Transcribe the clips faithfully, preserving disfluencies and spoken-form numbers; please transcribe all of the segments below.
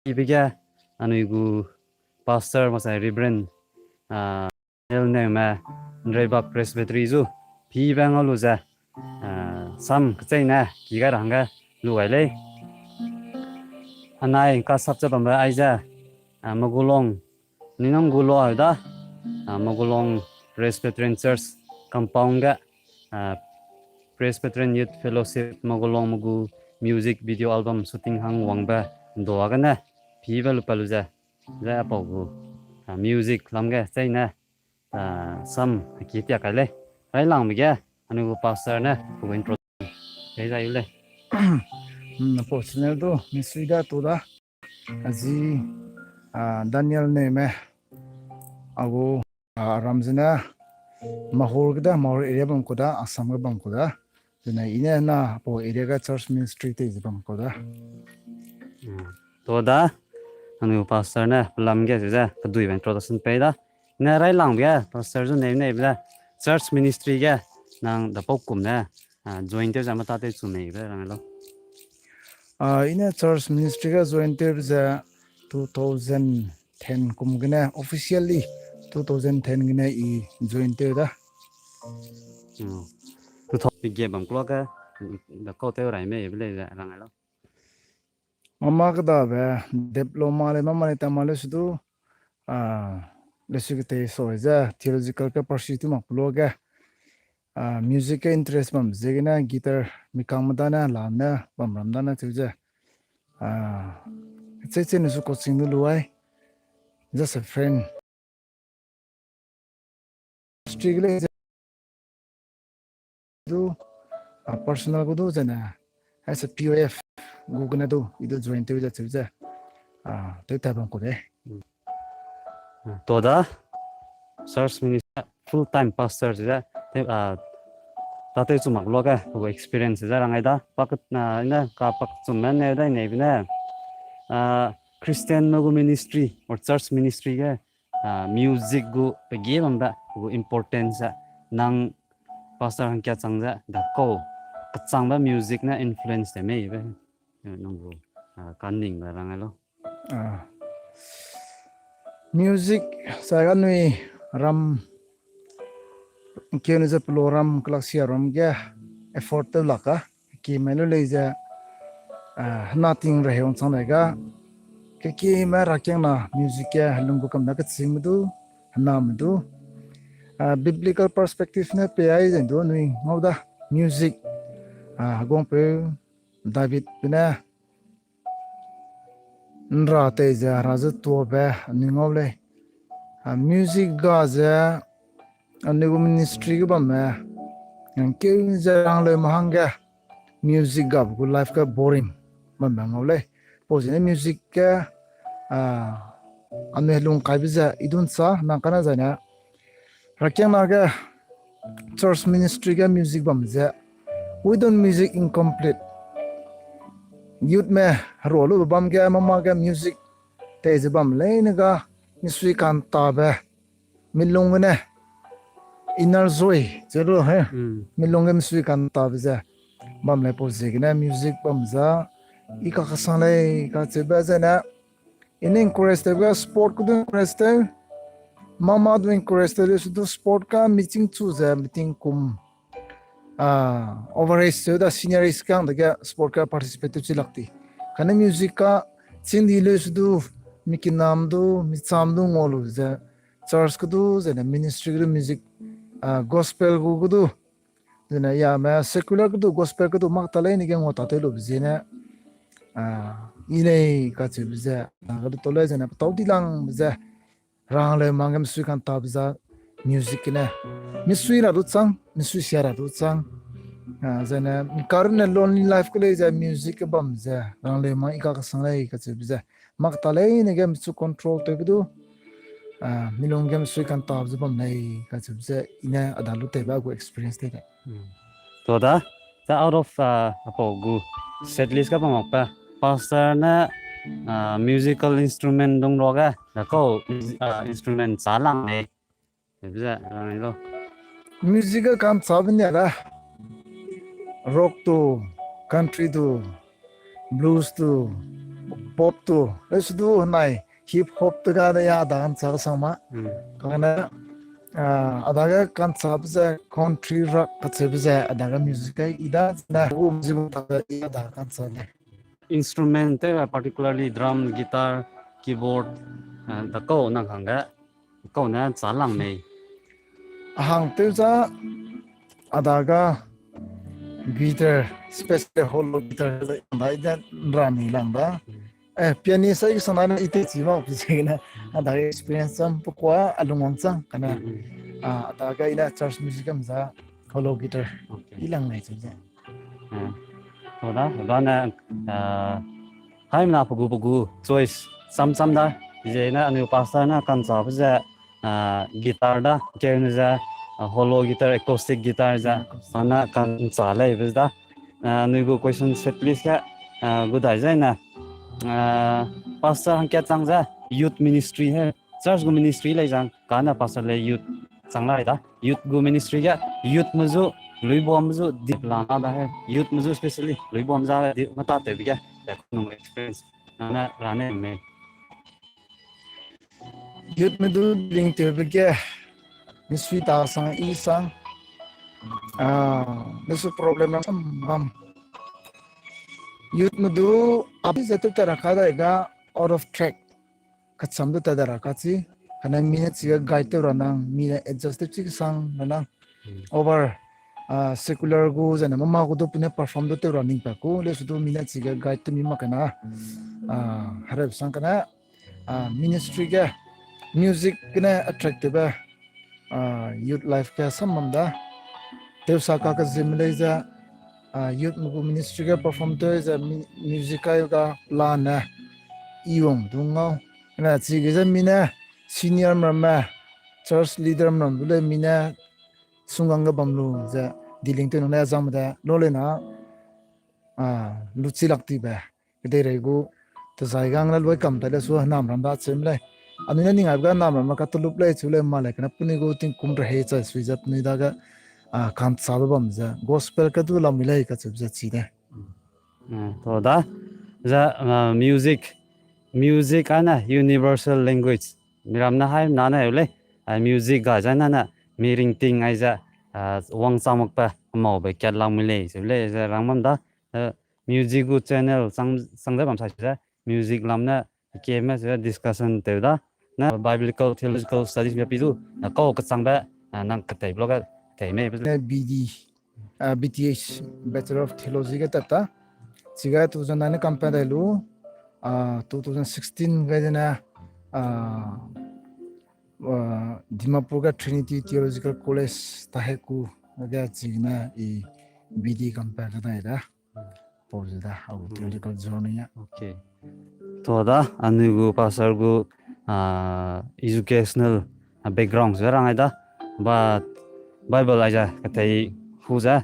Ibe ge anui gu pastor masai Reverend, ah, Daniel Neume, Nreibak Presbytery zu, pibe ngau lu ze, ah, sam kecheîne ki gai ra hangge lu gai lei. Anai kasap ze bambe aize, ah, Magulong, ninam gu lo au da, ah, Magulong Presbyterian Church compound ge, ah, Presbyterian Youth Fellowship Magulong me gu music video album shooting hang wangbe ndoa gene, pibe lu pa lu ze, ze apau gu, ah, music lam ge, zai ne, ah, sam ki tia kai lei. Rai lang be ge, anui gu pastor ne, gu intro, kai zai lei. Hmm, apau channel du, mi sui da tu da. Azi, ah, Daniel Neume, agu, ah, ram zene, Mahur ge da, Mahur area bam ku da, Assam ge bam ku da. Zene ine na apau area ge church ministry tei ze bam ku da. Hmm. Tu da, anui pastor ne, pelam ge ze, ze, kedui ben introduction pei da. Ne rai lang be ge, pastor zu nei nei be da. Church ministry ge, nang da pau kum ne, ah, join tew ze mata tew chu nei be rang lo. Ah, ine church ministry ge join tew ze two thousand ten kum gene, officially two thousand ten gene i join tew da. Hmm. Two thousand ge bam klo ke, da kau tew rai me be le rang lo. Mama ke da be, diploma le mama le tama le su du, ah, le su ke te so ze, theological ke pursue tu mak klo ke, ah, music ke interest bam ze gene, guitar mi kang me da ne, la ne, bam ram da ne, tu ze. Ah, che che ne su coaching du lu ai. Just a friend. Strict le ze du, ah, personal gu du zene, as a P O F gu gene du, i du join tew ze cheu ze, ah, tew ta bam ku de. Hmm. Tu da, church minister, full time pastor ze, te, ah, ta tew chu mak lo ke, gu experience ze rang ai da, pak, ah, ine, ka pak chu me ne, da ne, bine, ah, Christian me gu ministry, or church ministry ge, ah, music gu pe ge bam da, gu importance, ah, nang pastor hang kia chang ze, da kau, kachang ba music ne influence te mei be, eh, nang gu, ah, ka ning da rang ai lo. Ah. Music, sa ga nui ram, keu ne ze pelo ram, kelaksia ram ge effort tew lak a, ki me lu lei ze, ah, hena ting reheu chang dai ga, ke ki me rakiang na music ge, helung gu kam na keching me du, hena me du. Ah, biblical perspective ne pe ai ze du nui ngau da, music, ah, heguangpeu David pe ne, nra tei ze hera ze tuabe anui ngau lei. Ah, music ga ze anui gu ministry ge bamme, ngkeu ze rang leu mahang ge, music ga gu life ge boring bamme ngau lei. Pau zene music ge, ah, anui lung kaibe ze idun sa, nang kana zai ne, rakiang na ge church ministry ge music bam ze, without music incomplete. Youth me, hero lu bam ge, mama ge music tei ze bam leine ga, misui kan tabe, milung gene, inner joy, ze lu he. Mm. Milung ge misui kan tabe ze, bam lei pau ziegene music bam za, i kakasang lei, kacheube zene, i ne encourage tew ga sport ku du encourage tew. Mama du encourage tew le su du sport ka meeting chu ze meeting kum. Ah, over age se da senior age kang dege sport ka participate tew chi lak ti. Kane music ka ching di le su du, mi kinam du, mi cham du ngau lu ze. Church ku du, zene ministry ku du music, ah, gospel gu ku du. Zene ya me secular ku du gospel ku du mak ta lei ni ge ngau ta tew lu be zene. Ah, i nei kacheube ze, na ka du to lei zene, petau di lang be ze. Rang leu mang ge misui kan tabe za music ne. Misui ra du chang, misui sia ra du chang. Ah, zene, mi kar ne lonely life ke lei ze music ke bam ze. Rang leu mang i kakasang lei kacheube ze. Mak ta lei ni ge michu control tew be du. Ah, milung ge misui kan tabe ze bam lei kacheube ze. I ne a da lu tei ba gu experience tei de. Hmm. To da, ta out of, ah, apau gu set list ka bam mak pa. Pastor ne, ah, musical instrument dung ro ge, da kau, ah, instrument cha lang lei. Music ga kam cha benia da. Rock tu, country tu, blues tu, Pop tu, lesu du nai hip hop tu ga de ya da kan sa sang ma. Kane, ah, a da ga kan sa be ze country rock ka che be ze a da ga music ai i da na gu music ta ya da kan sa le. Instrument te particularly drum, guitar, keyboard, ah, da kau nang hang ga kau ne cha lang nei. A hang teu za a da ga guitar, special hollow guitar le dai da ra ni lang da. Eh, pianist ai ke sana na i te chi ma pi chi na. A da ga experience sam pe kwa a lung wang chang kane. Ah, a da ga i na church music am za hollow guitar. I lang nei chi ze. Ah, to da, ba na, ah, hai mna pe gu pe gu choice sam sam da. Ze na anu pastor na kan sa be ze, ah, guitar da, keu ne ze, ah, hollow guitar, acoustic guitar ze, sana kan sa lei be da. Ah, nui gu question set list ke, ah, gu dai zai na, ah, pastor hangkat chang ze, youth ministry he, church gu ministry lei zang, kane pastor lei youth chang lai da. Youth gu ministry ge, youth me zu, lui bam me zu, dip la na da he. Youth me zu specially, lui bam za di, mata te bi ge, da nung experience, na na, ra ne me. Youth me du ling te bi ge, mi sui ta sang, i sang, ah, mi su problem na sam bam. Youth me du, abi ze tu ta ra ka da ga, out of track. Kacham du ta da ra ka chi, kane mi ne chi ga guide tew ra nang, mi ne adjust tew chi kesang ra nang. Over, ah, secular gu, zene mama gu du pune perform du tew ra ning pa ku, lesu du mi ne chi ga guide tew mi ma kena, ah, harep sang kena, ah, ministry ge, music gene attract tew be, ah, youth life ge sam bam da. Tewsa ka ke zim lei ze, ah, youth me gu ministry ge perform tew ze mi-, music kai ga plan ne, i wang du ngau. Na chi ge ze mi ne senior mram me, church leader mram du lei mi ne sunggang ge bam lu ze dealing tew nang le zang me de, lo lei na, ah, lu chi lak ti be. Kedei rei gu, tezai gang le lui kam ta le su nam ram da chim lei. Anui ne ning ai ga nam ram ma ka tulup lei chu lei ma lei kena penui gu tingkum rehei chai sui ze penui da ga, ah, kan sa be bam ze. Gospel ka du lam mi lei ka chu ze chi de. Mm, to da, za, ah, music, music ane universal language. Miram na hai na ne lei. Ah, music ga za na na mi ringting ai za, ah, wang sa mak pe, mau be kat lam mi lei, chu lei za rang bam da. Eh, music gu channel sang, sang ze bam sa ze, music lam ne, keme ze discussion tew da, na biblical theological studies be pi du, na kau kechang be, ah, nang ketei blog tei me, ne B D, ah, B T H, Bachelor of Theology ge tat ta, chiga two thousand nine ne kam pa dai lu, ah, two thousand sixteen ge de na, ah, ah, Dimapur ga Trinity Theological College ta he ku, ga chigene i B D kam pa ga dai da. Pause da, au theological journey ya. Okay. To da, anui gu pastor gu, ah, educational, ah, background ze rang ai da. But Bible ai ze, katei hu ze,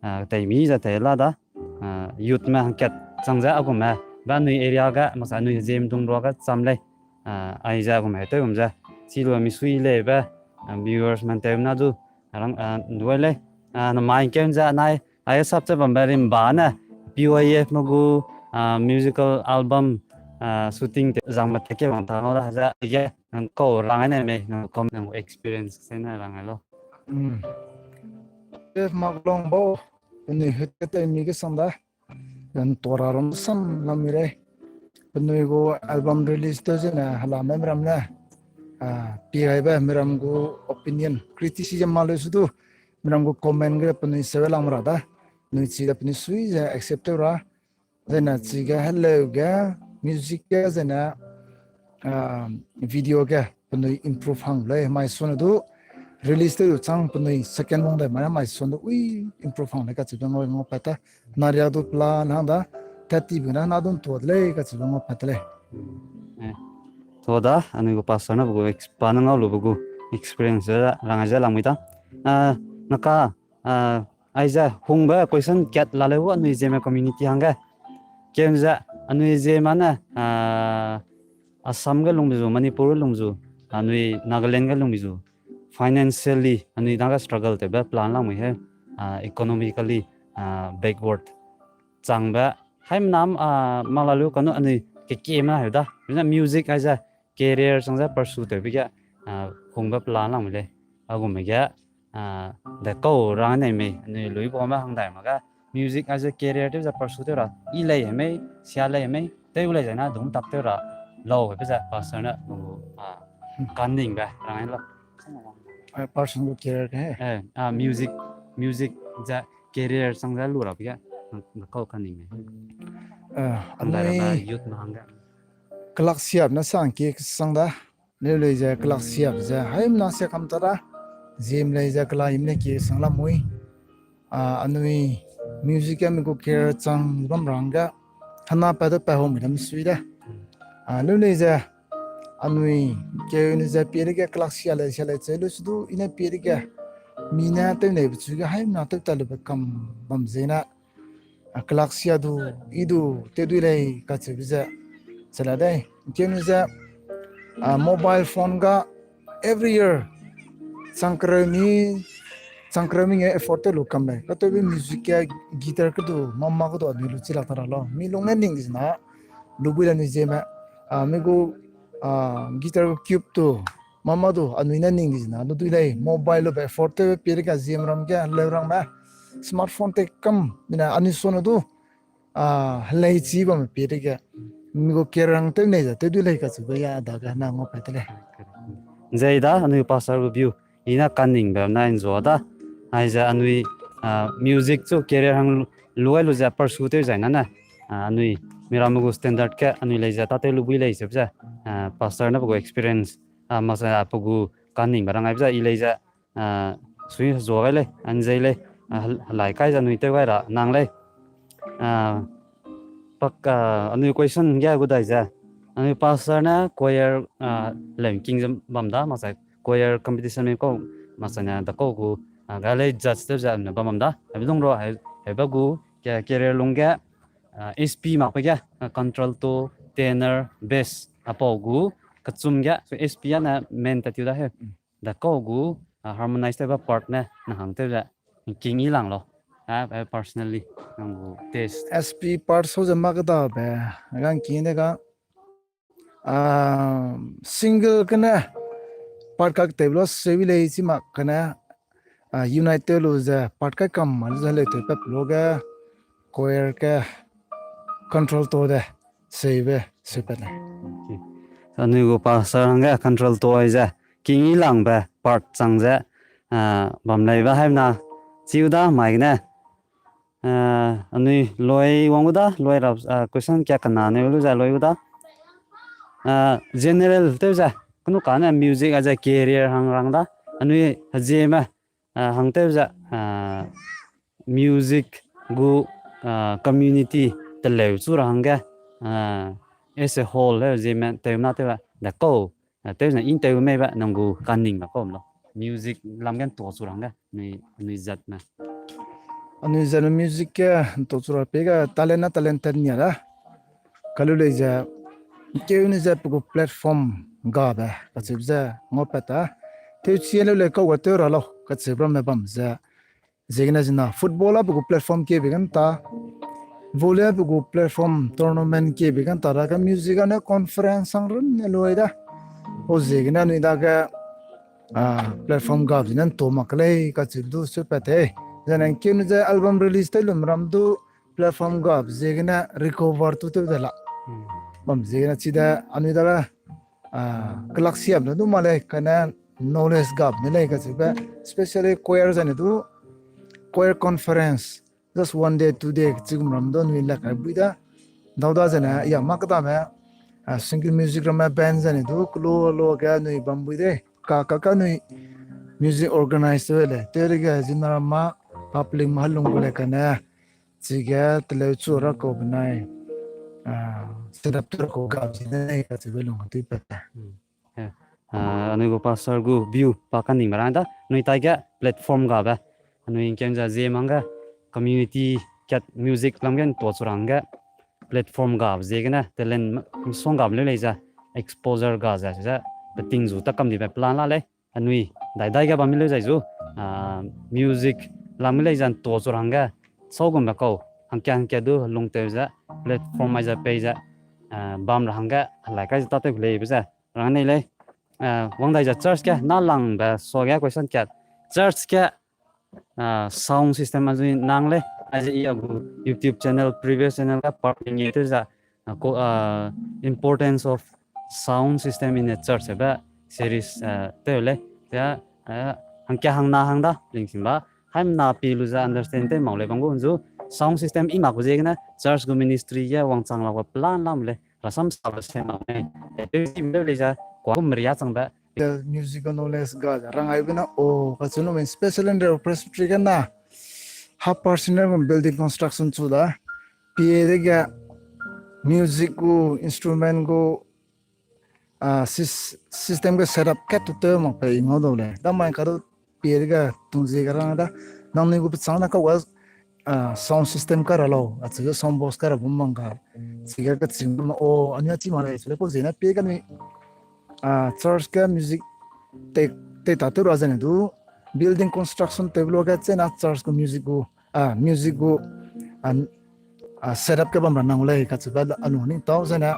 ah, katei mi ze tei la da. Ah, youth me hangkat chang ze, a gu me, ba anui area ga, maksa anui ziem dung rua ga cham lei. Ah, ai ze a gu me tew gum ze. Chi lu mi sui lei be, ah, viewers man tew na du, rang, ah, duai lei. Ah, na mai kem ze, nai, ai sap ze bam ba rim ba ne, P Y F me gu, ah, musical album, ah, shooting te zang me te ke bang ta ngau da ze, ge, nang kau rang ne me, nang kom nang experience se ne rang lo. Mm. F Maglong bo, penui hut ke te mi ke sang da. Kan tora rom sam lam mi rei. Penui gu album release te ze ne, hala me ram ne. Ah, pi gai be, miram gu opinion, criticism ma le su du. Miram gu comment ge penui sewe lang ra da. Nui chi da penui sui ze accept tew ra. Zena chi ge hello ge music ge zena, ah, video ge penui improve hang lei mai son du release tew du chang penui second wang dai mai mai son du ui improve hang lei ka chi du ngau ngau pa ta. Na ria du plan hang da, tat ti bu na na dun tuat lei ka chi du ngau pa ta lei. Eh, to da, anui gu pastor na bu gu ex-, pa na ngau lu bu gu experience da, rang ai ze lang mi ta. Ah, na ka, ah, ai ze hung be question kat la leu anui Zeme community hangge. Ken ze anui Zeme ne, ah, Assam ge lung bi zu, Manipur ge lung bi zu, anui Nagaland ge lung bi zu. Financially, anui dage struggle te be plan lang mi he, ah, economically, ah, backward. Chang be, hai mnam, ah, ma la lu kanu anui kekeme heu da. Bina music aize career sang ze pursue tewbe ge, ah, hungbe plan lang mi lei. Agume ge, ah, de kau rang nei mei, anui lui baume hang dai ma ga. Music aize career tew ze pursue tew ra, i lei he mei, sia lei he mei, tew lei ze na dum tak tew ra, lau hebe ze pastor ne, ah, kanning be rang la. Ai, person gu career ke. Eh, ah, music, music ze career sang ze lu ra pia, na kau kanning me. Eh, Hang dai ra anui na youth ma hang ga. Kelak siap na sang ke sang da. Leu lei ze kelak siap ze. Haim na se kam ta da. Zim lei ze kelak im lei ke sang la mui. Ah, anui music ya mi gu career chang bam rang ga. Hana pa da pa hom mi dam sui da. Ah, leu lei ze. Anui keu ne ze pie de ge kelak sia lei sia lei che lu su du i ne pie de ge. Mi ne tew nei be chu ge haim na tew ta lu be kam bam ze na. Ah, kelak sia du, i du, tew dui lei kacheube ze. Chela dei. Keu ne ze, ah, mobile phone ga every year changkereu mi, changkereu mi nge effort tew lu kam lei. Kateube music ya guitar ke du, mama ke du anui lu chilak ta ra lo. Mi lung ne ning ze na, lu bui la ni ze me. Ah, mi gu, ah, guitar gu cube tu, mama du, anui ne ning ze na, lu dui lei, mobile lu be effort tew pie de ge ziem ram ge, leu rang me. Smartphone te kam, mina anui so na du, ah, helei chi bam pie de ge, mi gu career rang tew nei ze, tew dui lei kacheube ya da ge na ngau pa te lei. Nzei da, anui pastor gu view, i na kanning be na nzua da. Aize anui, ah, music chu career hang lu, lu ai lu ze pursue tew zai na ne. Ah, anui, miramme gu standard ke, anui lei ze ta tew lu bui lei se ze. Ah, pastor ne pe gu experience, ah, makse, ah, pe gu kanning be rang ai ze, i lei ze, ah, sui zua gai lei, anzei lei, ah, hel-, helai kai ze anui tew gai ra nang lei. Ah, pak, ah, anui question ge gu dai ze. Anui pastor ne choir, ah, lem king ze bam da, makse choir competition me kau, makse ne da kau gu, ah, ga lei judge tew ze ne bam bam da. Hebe lung ro, he, hebe gu, ke, career lung ge, ah, S P mak pe ge, ah, contralto, tenor, bass, apau gu, kechum ge, so S P ya ne main ta tiu da he. Da kau gu, ah, harmonize tew ba part ne, na hang tew ze, king i lang lo. Ah, eh, personally, nang gu taste. S P part so ze mak da be, gang king de ga, ah, single kene, part kak tew lo se wi lei chi mak kene, ah, unite tew lu ze, part kai kam ma lu ze lei tew pep lo ge, choir ke, contralto de, seibe, seibe ne. Anui gu pastor hangge contralto ai ze, king i lang be, part chang ze, ah, bam lei be haim na, chiu da, mai gene, ah, anui loi wang gu da, loi ra, ah, question kia kena ne lu ze loi gu da. Ah, general tew ze, kenu kane music a ze career hang rang da. Anui hezie me, ah, hang tew ze, ah, music gu, ah, community teleu chu ra hangge, ah, as a whole, hezie me tew na tew ze, da kau, ah, tew ze in tew mei be, nang gu kanning be kau lo. Music lam ge nto chu ra hangge, anui, anui zat me. Anui zat me music ke nto chu ra pe ga talent na talented nia da. Kalu lei ze, keu ni ze pe gu platform ga be, kacheu ze, ngau pat ta. Tew chi lu lei kau ga tew ra lau, kacheu ra me bam ze. Ziegene zina football a pe gu platform ke be gan ta. Volley a pe gu platform tournament ke be gan ta da ga music a ne conference sang run ne lui da. O ziegene anui dage, ah, platform gap zine nto mak lei kacheu du su pat te. Zene keu ni ze album release tew lum ram du platform gap ziegene recover tu tew de la. Bam ziegene chide anui dage, ah, kelak siam ne du ma lei kane knowledge gap ne lei kacheube, especially choir zane du choir conference, just one day, two day, chigum ram du anui lak kai bui da. Dau da zane, ya mak da me, ah, single music ram me band zane du, kelo lo ge anui bam bui de. Ka, ka, ka anui music organize te le, te ge zina ram ma, public ma lung gu le kane, chige teleu chu ra kau benai, ah, set up tu ra kau gap zine kacheube lung tui pat. Eh, ah, anui gu pastor gu view pa kanning me rang da, anui tai ge platform ga be. Anui ken za zie mang ge community kat music lam ge nto chu rang ge platform ga be ziegene talent m-, song ga be leu lei ze exposure ga ze, ze peting zu ta kam di be plan la lei. Anui dai dai ge bam mi leu zai zu, ah, music lam ge lei ze nto chu rang ge sau gum be kau hangke hangke du lung tew ze platform mai ze pei ze bam ra hangge helai kai ze ta tew leibe ze rang nei lei. Wang dai ze church ge na langbe suage question kat. Church ge sound system a zui nang lei. Aize i a gu YouTube channel, previous channel ge part ning e tew ze importance of sound system in a church be series tew lei. Ze hangka hangna hang da lingsim ba haimna pi lu ze understand tew mak lei bam gu nzu sound system i mak gu ziegene church gu ministry ge wangchang la gu plan lam lei. Rasam sabe se mak lei. Tew sim lei ze kua gu meria changbe musical knowledge ga rang aibe na o kachu nu special and Presbytery ge na half percent gu building construction chu da pie dege music gu instrument gu system ge set up kat tu tew mak pe i ngau dau lei. Damai kadu pie dege tungzie ge rang da nangnui gu pechang na kau ga sound system ka ra lau, acheu sound box ka ra bum bang ga. Chige kaching ma o anui a chi mak lei, cheu lei kau ziene pie kanui church ge music tei ta tew ra zene du building construction tewbe luage chena church gu music gu music gu set up ge bam ra nang lei kacheube anui ning tau zene.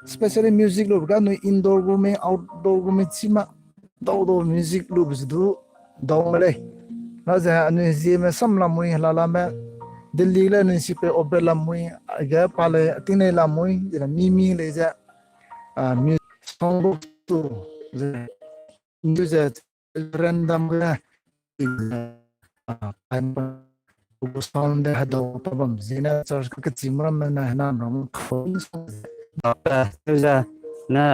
Specially music lube ga anui indoor gu mei, outdoor gu mei chi ma dau dau music lube ze du dau ma lei. Na ze anui zieme sam lamui helalame Delhi le anui sipe obe lamui ge pa lei tingnei lamui zene mimi lei ze music sound box tu ze random ge sound de hedau pa bam ziene church ke kechim ramme ne henam ram khau ze ne